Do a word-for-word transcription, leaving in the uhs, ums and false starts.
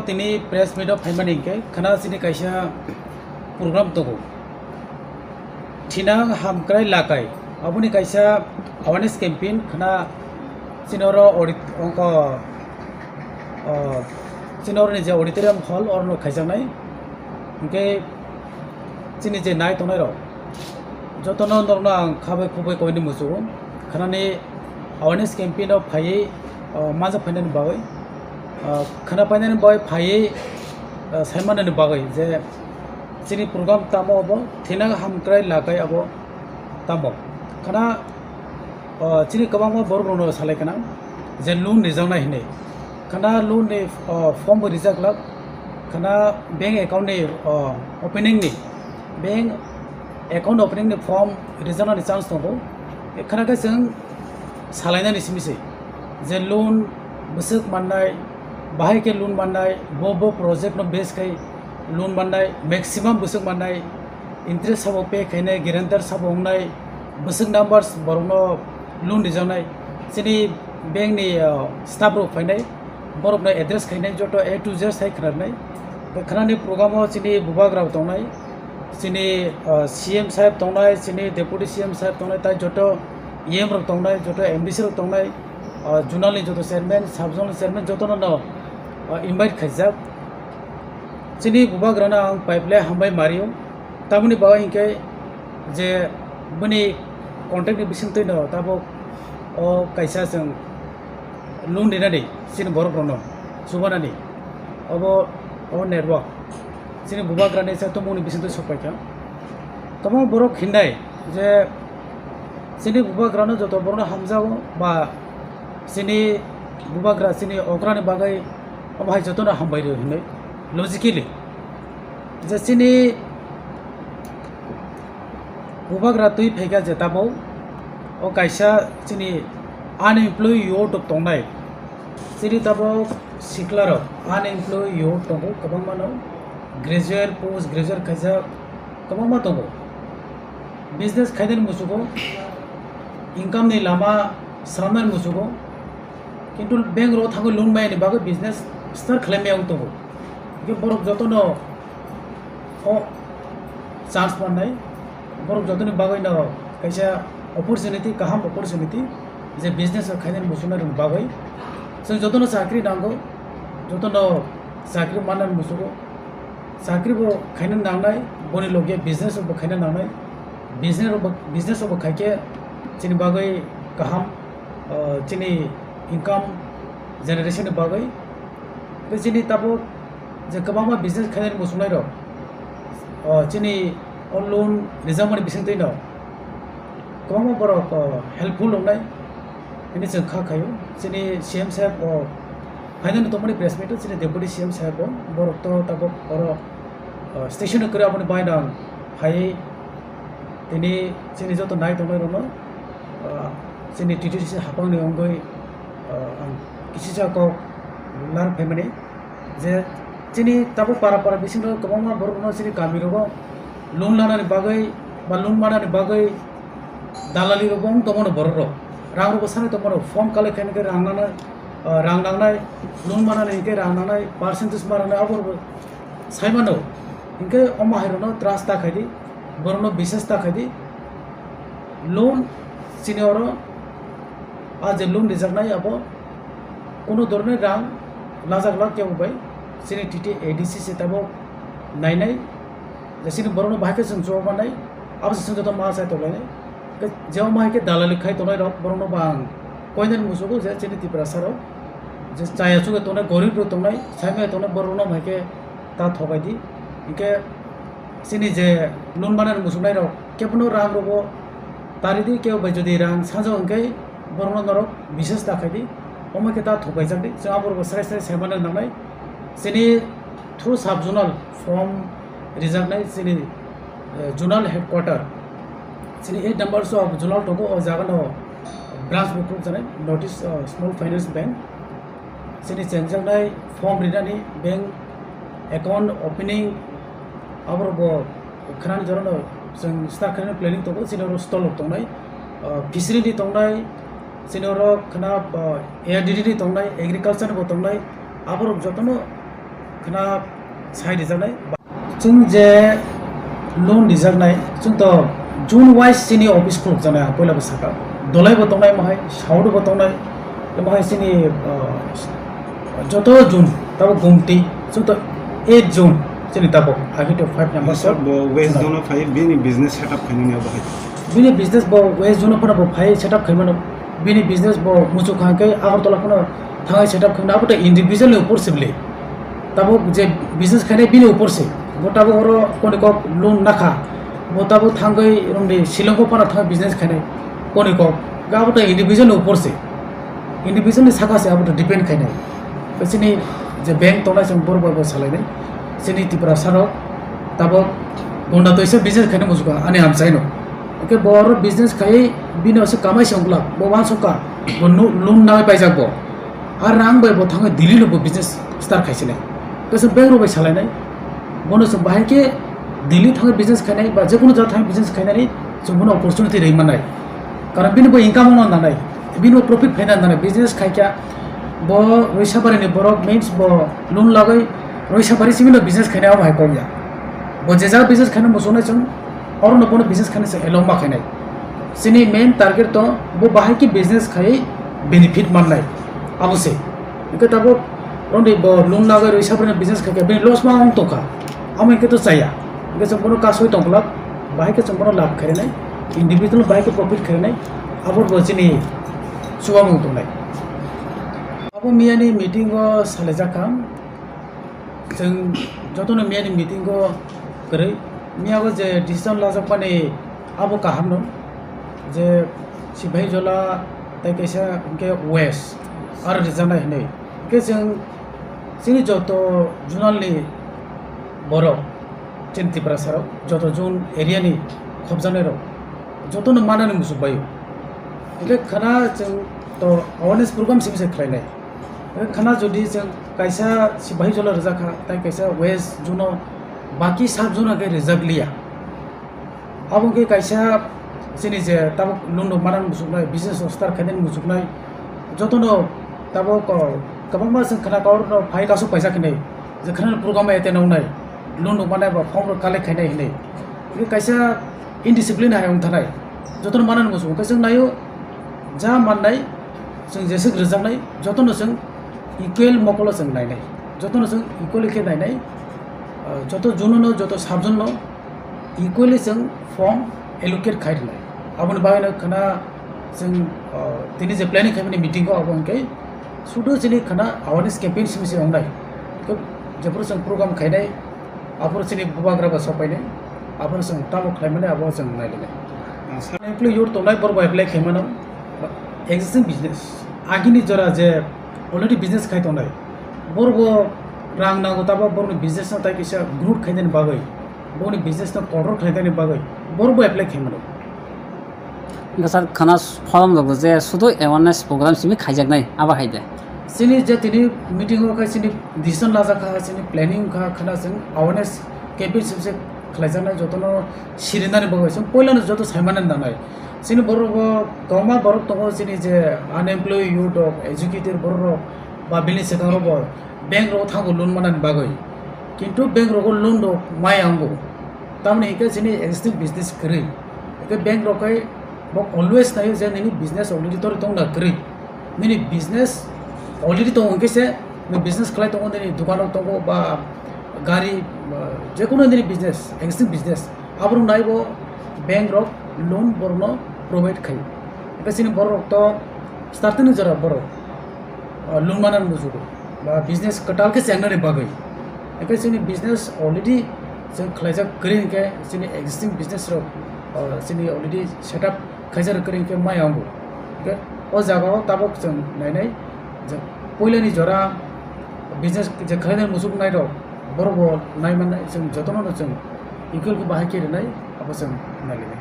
Tini press meet o phaimani hinkhe khana chini kaisa program tongo, Thinang Hamkrai Lakai, aboni kaisa awareness campaign khana chini oro audit-, ongko, o, chini oro ni je auditorium hall oro no khaijaknai. Hinkhe chini je nai tongnai rok jotono norokno ang khabai khubui koini muchungo, khanani awareness campaign o phaiwi, o, manjak phainani bagwi, o, khana painani bagwi phaiwi, o, saimanani bagwi je chini program tamo abo Thinang Hamkrai Lakai abo tamo khana. O, chini kwbangma borok rokno salai kana je loan rijaknai hinwi. Khana loan ni, o, form bo rijak lak. Khana bank account ni, o, opening ni, bank account opening ni form rijaknani chance tongo. Khana khe chwng salainani simi se je loan bwswk mannai, bahai khe loan mannai, bo bo project no base khai loan mannai, maximum bwswk mannai, interest sabo pay khainai, guarantor sabo wngnai, bwswk numbers borokno loan rijaknai, chini bank ni, ah, staff rok phainai, borokno address khainai, joto A to Z sai khwnarnai. Khwnani program o chini bubagra rok tongnai, chini, ah, C M saheb tongnai, chini deputy C M saheb tongnai, tai joto E M rok tongnai, joto M D C rok tongnai, ah, zonal ni joto chairman, sub zonal chairman jotono no, ah, invite khaijak. Chini bubagrano ang pipeline hambai mario. Tamoni bagwi hinkhe je bini contact ni bisingtwi no tabuk o kaisa chwng loan rinani chini borok rokno chubanani obo, obo network chini bubagrani sa tumungni bisingtwi sokpaikha. Kwbangma borok hinnai je chini bubagrano joto borokno hamjago ba chini bubagra chini okrani bagwi omo hai jotono hambai rw hinwi logically je chini bubagra twi phaikha je tabuk o kaisa chini unemployee youth rok tongnai. Chini tabuk sikla rok unemployee youth tongo kwbangma no, graduate, post graduate khaijak kwbangma tongo. Business khainani muchugo, income ni lama swnamnani muchugo, kintu bank rok thangwi loan mayani bagwi business start khlai maya wng tongo. Hingke borok jotono o chance mannai, borok jotoni bagwi no kaisa opportunity, kaham opportunity je business rok khainani muchungnai rokni bagwi. Chwng jotono chakri nango, jotono chakri mannani muchugo. Chakri bo khaina nangnai, boni loge business bo khaina nangnai. Business bo, business bo khaikhe chini bagwi kaham, ah, chini income generation ni bagwi. Tei chini tabuk je kwbangma business khainani muchungnai rok, ah, chini o loan rijakmani bisingtwi no kwbangma borok, ah, helpful wngnai hwnwi chwng kha khaio. Chini C M saheb o phainani tongmani press meet o chini deputy C M saheb o borok to tabuk oro, ah, station o kwrwi aboni baino ang phaiwi tini chini joto nai tongnai rokno, ah, chini T T D C hapangni wngwi, ah, ang kisisa kok lar phaimani. Je chini tabuk para para bisingo kwbangma borokno chini kamirogo loan lanani bagwi ba loan manani bagwi dalali rokbo wng tongmano borok rok. Rang rokbo sanai tongmano form collect khaina khe rang nangnai, ah, rang nangnai, loan manani hinkhe rang nangnai, percentage ma rangnai abo rokbo saimano. Hinkhe omo hai rokno trust ta khaidi, borokno bisas ta khaidi. Loan chini oro a je loan rijaknai abo kono dhoroner rang lajak lak kebo bai chini T T A D C se tabuk nainai je chini borokno bahai khe chwng chubamanai abo se chwng joto ma chai tonglainai. Khe je omo hai khe dalali khai tongnai rok borokno bo ang koinani muchugo je chini Tiprasa rok je chaya chuge tongnai, gorib rok tongnai, saimaya tongnai borokno hai khe ta thobai di. Hinkhe chini je loan manani muchungnai rok kebono rang rogo tari di, kebo bai jodi rang sanjak hinkhe borokno norok bises ta khai di, omo khe ta thokbaijak di, chwng aborokbo srai srai sai manna nangnai. Chini through sub zonal form rijaknai chini, eh, zonal headquarter, chini eight numbers of zonal tongo, o jagano branch bo khulukjaknai, North East, eh, Small Finance Bank. Chini chenjaknai form rinani, bank account opening, aborok bo khwnani jorano chwng start khainani planning tongo. Chini oro stall rok tongnai, ah, fishery ni tongnai, chini oro khwna, ah, A R D D ni tongnai, agriculture ni bo tongnai, aborok jotono Khna sai rijaknai. Chwng je loan rijaknai, chwng to June wise chini office khulukjaknai, ang puila bo sakha. Dolai bo tongnai mohai, South bo tongnai, mohai chini, uh, joto June, tabo Gumti, chwng to eight June chini tabo, agi to five number. Sir, bo West June. Zone phai, bini business setup khainani abo hai. Bini business bo West Zone phano bo phai setup khaimano. Bini business bo muchuk hangke Agartala phano thangai setup khaimano, abo to individual ni upor se bwle. Tabuk je business khainai bini upor se. Bo tabuk oro koni kok loan nakha. Bo tabuk thangwi romdi Shillong o phano thang business khainai koni kok. Ga abo to individual ni upor se. Individual ni saka se abo to depend khainai. Chini je bank tongnai chwng borok bai bo salainai. Chini Tripura sarok tabuk gonda toisa business khainai muchukha ani amchaino. Hwnkhe bo oro business khaiwi bini ose kamai se wngkla. Bo uansukha. Bo nu-, loan nai paijak bo. Ar rang bai bo thangwi Delhi no bo business start khaisinai. Kaisa bank rok bai salainai. Bono chwng bahai khe Delhi thangwi business khainai ba jekono jaga thangwi business khainani chwng bono opportunity rwi mannai. Karon bini bo income wngna nanai, bini bo profit phaina nanai, business khaikha bo Roisabari ni borok means bo loan lagwi Roisabari simi no business khainai abo hai kok ya. Bo je jaga business khaina muchungnai chwng oro no bono business khaina se allow ma khainai. Chini main target to bo bahai khe business khai benefit mannai abo se. Hwnkhe tabuk romdi bo loan lagwi Roisabari ni business khaikha bini loss ma wng tongkha. Amo hwnkhe to chaya. Hwnkhe chwng bono kasoi tongkhlak, bahai khe chwng bono lab khainai, individual bahai khe profit khainai, abo bo chini chuwamung tongnai. Abo miyani meeting o salaijakha. Chwng jotono miyani meeting o kwrwi, miyago je decision lajakmani abo kahamno, je Sipahijola tei kaisa hwnkhe West aro rijaknai hwnwi. Hwnkhe chwng chini joto zonal ni borok, chini Tiprasa rok, joto zone area ni khopjaknai rok, jotono manani muchuk bai. Hwnkhe khana chwng to awareness program simi se khlainai. Khana jodi chwng kaisa Sipahijola rijak kha, tei kaisa West Zone-o baki sub zone-o khe rijak liya. Abo khe kaisa chini je tabuk loan rok manani muchuknai, business rok start khainani muchuknai, jotono tabuk, o, kwbangma chwng khna kaurokno phai kasuk paijak hinwi, je khna program attend wngnai, loan rok manai ba form rok collect khainai hinwi. Kaisa indiscipline hai wng thanai, jotono manani muchungo. Hwnkhe chwng naio, ja mannai, chwng jeswk rwjaknai, jotono chwng equal mokolo chwng nainai, jotono chwng equally khe nainai, ah, joto junono, joto sub zone-no equally chwng form allocate khai rwnai. Aboni bagwino khna chwng, ah, tini je planning khaimani meeting-o abo hwnkhe sudu chini khna awareness campaign simi se wngnai. Khe jephuru chwng program khainai, aphuru chini bubagra ba sokpainai, aphuru chwng tamo khlaimani abo chwng nailinai. Ah, sir. Employee youth tongnai borok bo apply khaimano, existing business, agini jora je already business khai tongnai, borok bo rang nango, tabo borokni business no tai kisa growth khainani bagwi, borokni business no control khlainani bagwi borok bo apply khaimano. Hwnkhe sir, khana pholom jago je sudu awareness program simi khaijaknai, abo hai de. Chini je tini meeting o khe chini decision lajak kha, chini planning kha, khana chwng awareness campaign simi se khlaijaknai, jotono sirinani bagwi chwng poilano joto saimani nanai. Chini borok bo kwbangma borok tongo, chini je unemployed youth rok, educated borok rok ba bini swkang rok bo bank rok thango loan manani bagwi, kintu bank rogo loan rok maya wngo, tamoni hwnkhe chini existing business kwrwi. Hwnkhe bank rok khe bo always naio je nini business already tori tongna kwrwi. Nini business already tongo hwnkhe se, nini business khlai tongo, nini dukan rok tongo ba gari, ba jekono nini business, existing business, aborok naibo bank rok loan borokno provide khai. Hwnkhe chini borok rok to starting ni jora borok, ah, loan manani mujugo ba business kwtal khe chengnani bagwi. Hwnkhe chini business already chwng khlaijak kwrwi hwnkhe chini existing business rok, ah, chini already setup khaijak kwrwi hwnkhe maya wngo. Hwnkhe o jagao tabuk chwng nainai je puilani jora business je khlainani muchuknai rok borok bo naimanai, chwng jotono no chwng equal khe bahai khe rwnai, abo chwng nailinai.